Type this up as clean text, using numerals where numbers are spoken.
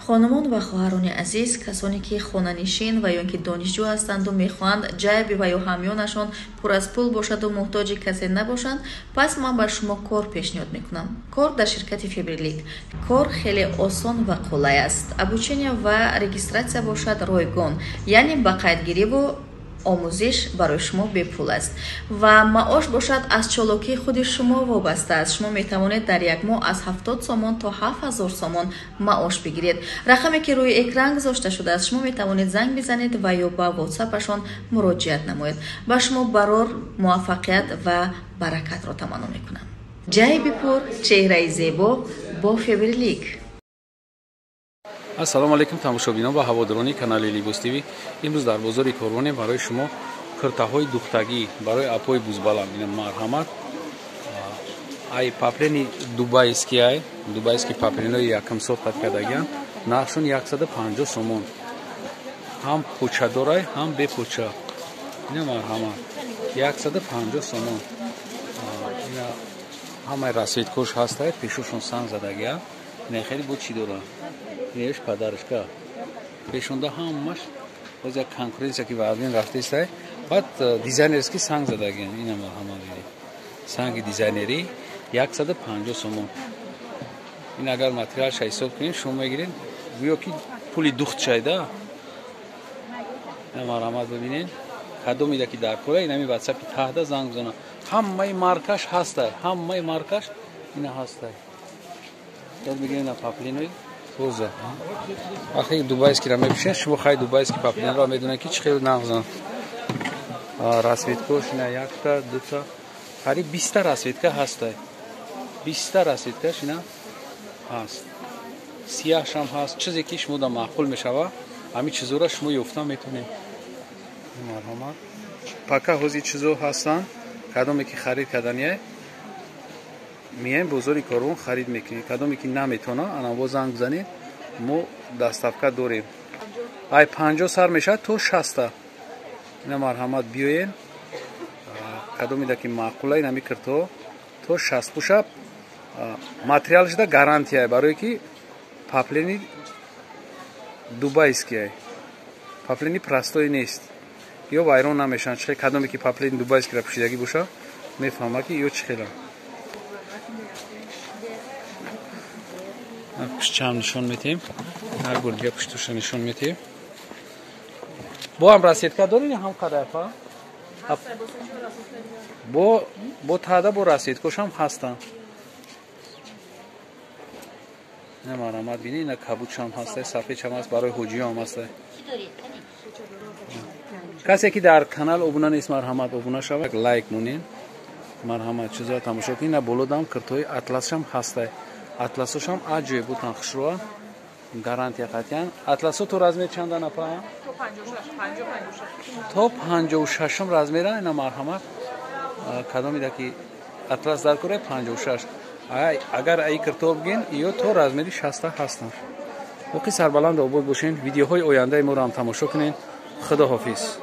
Хонумон ва хоҳарони азиз, касоне ки хонанишин ва ё ки донишҷӯ ҳастанду мехоҳанд ҷайби ва ё ҳамёнашон пур аз пул бошаду муҳтоҷи касе набошанд, пас ман ба шумо кор пешниҳод мекунам. Кор дар ширкати Фаберлик. Кор хеле осон ва қулай аст. Обучение ва регистрация бошад ройгон, яъне ба қайдгириву омӯзиш барои шумо бепул аст ва маош бошад аз чолокии худи шумо вобаста аст. Шумо метавонед дар як моҳ аз 70 сомон то 7000 сомон маош бигиред. Рақаме ки рӯи экран гузошта шудааст, шумо метавонед занг бизанед ва ё ба ватсапашон муроҷиат намоед. Ба шумо барор, муваффақият ва баракатро таманно мекунам. Ҷайби пур, чеҳраи зебо бо Фаберлик. Ассалому алайкум тамошобинон ва ҳаводорони канали Либос ТВ. Имрӯз дар бозори Корвоне барои шумо куртаҳои духтагӣ барои апои бузбаланд. Ина марҳамат. Ай паплени дубайский, ай дубайский папленои якм сорт қад кардагиан. Нархшон 150 сомон. Ҳам пӯчадорай, ҳам бепӯча. Ина марҳамат. 150 сомон. Ина ҳамаи расцветкош ҳастай, пешошон санг задагия. Ина хеле бо чӣ дора? Инеш падаришка. Пешонда ҳамаш боз як конкуренция ки вазмин рафтаистай. Баъд дизайнерский санг задагиан. Ина марҳамат бинед. Санги дизайнерӣ 150 сомон. Ин агар материалша ҳисоб кунем, шумо мегиред гӯё ки пули духт шайда. Ина марҳамат бибинед. Кадомида ки дар кора инами ватсапи таҳда занг бизанад. Ҳамаи маркаш ҳастай, ҳамаи маркаш ина ҳастай. Ёд бигиред ина паплинои тоза. Вақте дубайскиро мепӯшед, шумо хай дубайский паплинро медонед ки чӣ хел нағзанд. Расцветкош ина якта, дута, қариб 20 расцветка ҳастай. 20 расцветкаш ина ҳаст. Сияҳшам ҳаст. Чизе ки шумо да маъқул мешава, ҳамин чизоро шумо ёфта метавонед. Марҳамат. Пока ҳози чизо ҳастанд, кадоме ки харид кардания миёем бозори Корвон харид мекунем. Кадоме ки наметавона, ана бо занг бизанед, мо доставка дорем. Ай 50 сар мешавад то 60. Ина марҳамат биёен. Кадомеда ки маъқула ин ҳами кирто то 60 пуша. Материалшда гарантия барое ки паплени дубайский, паплени простой нест. Ё вайрон намешаванд. Чӣ кадоме ки паплени дубайскийро пӯшидагӣ боша, мефаҳма ки ё чӣ хелам. Пуштчаам нишон метиҳем. Ҳар бор дига пуштуша нишон метиҳем. Бо ҳам расцветка доред ҳам қадарфа? Бо таъда бо расцветкошам ҳастанд. Ина марҳамат бинед, ина кабудшам ҳастай, сафедшам ҳаст, барои ҳоҷиём ҳастай. Касе ки дар канал обуна нест, марҳамат обуна шавад, лайк монед. Марҳамат чизоро тамошо кунед. Ина болодам киртои атласшам ҳастай. Атласошам аҷоиб будан, хушрӯа, гарантия қатъиян. Атласо то размер чанда напа? То 56 размера. Ина марҳамат. Кадомида ки атлас дар кора 56. Агар ай кирто бигин, ё то размери 60 ҳастанд. Боқӣ сарбаланд обод бошен. Видеоҳои ояндаи моро ҳам тамошо кунед. Худо ҳофиз.